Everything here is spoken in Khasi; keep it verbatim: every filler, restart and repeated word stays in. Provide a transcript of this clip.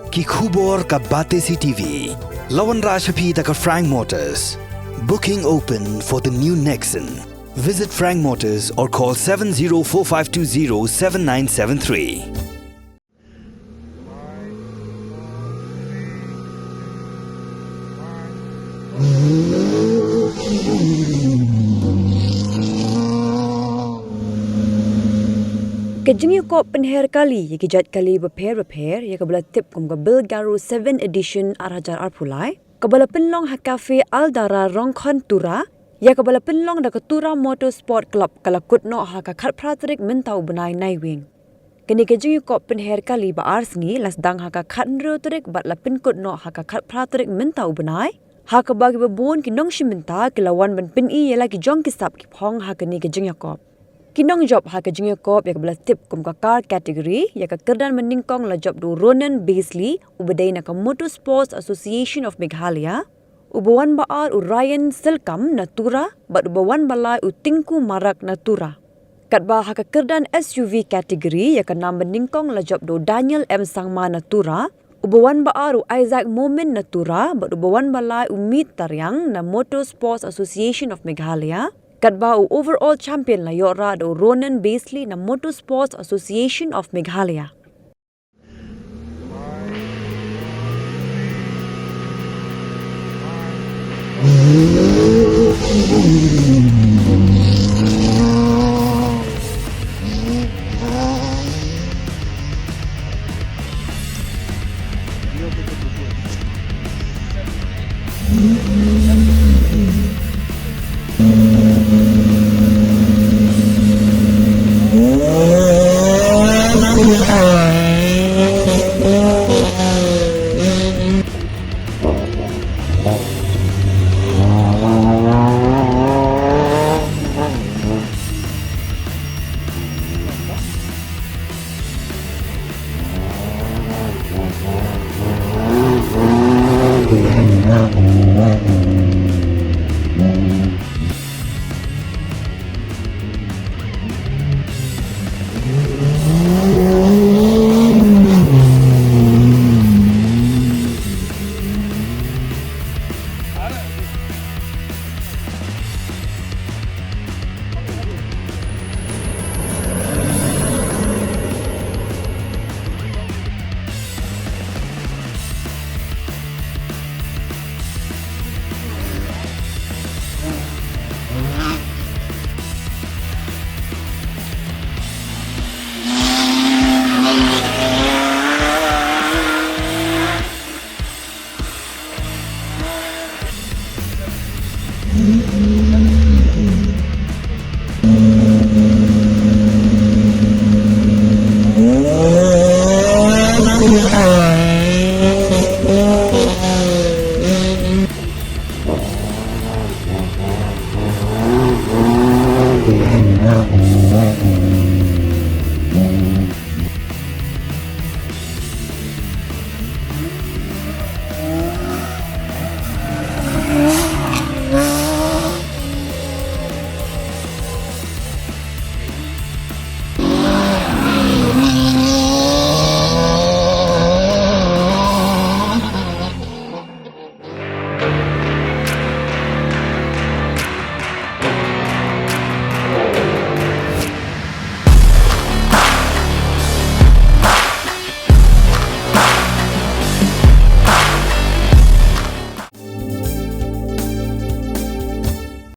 Ki khubor ka Batesi T V. La wanrah sha phi da ka Frank Motors. Booking open for the new Nexon. Visit Frank Motors or call seven zero four five two zero seven nine seven three. Ka jingïakop pynher kali ïa ki jait kali bapher bapher ïa kaba la tip kum ka Bilgaro seven edition ar hajar arphew lai, kaba la pynlong ha Cafe Aldara Rongkhon Tura, ïa kaba la pynlong da ka Tura Motorsport Club, ka la kut noh ha ka khatphra tarik mynta u bnai Naiwieng. Kane ka jingïakop pynher kali ba ar sngi la sdang ha ka khathynriew tarik bad la pynkut noh ha ka khatphra tarik mynta u bnai, ha kaba kiba bun ki nongshim bynta ki la wan ban pyni ïa la ki jong ki sap ki phong ha kane ka jingïakop. Ki nongjop ha ka jingïakop ïa kaba la tip kum ka car category, ïa ka kyrdan ba nyngkong la jop da u Ronan Beasley, uba dei na ka Motorsports Association of Meghalaya, uba wan ba ar u Ryan Silkam na Tura, bad uba wan ba lai u Tinku Marak na Tura. Katba ha ka kyrdan S U V category, ïa ka nam ba nyngkong la jop da u Daniel M Sangma na Tura, uba wan ba ar u Isaac Momin na Tura, bad uba wan ba lai u Meet Tariang na Motorsports Association of Meghalaya. Katba u overall champion la ïoh rah da u Ronan Beasley na Motorsports Association of Meghalaya.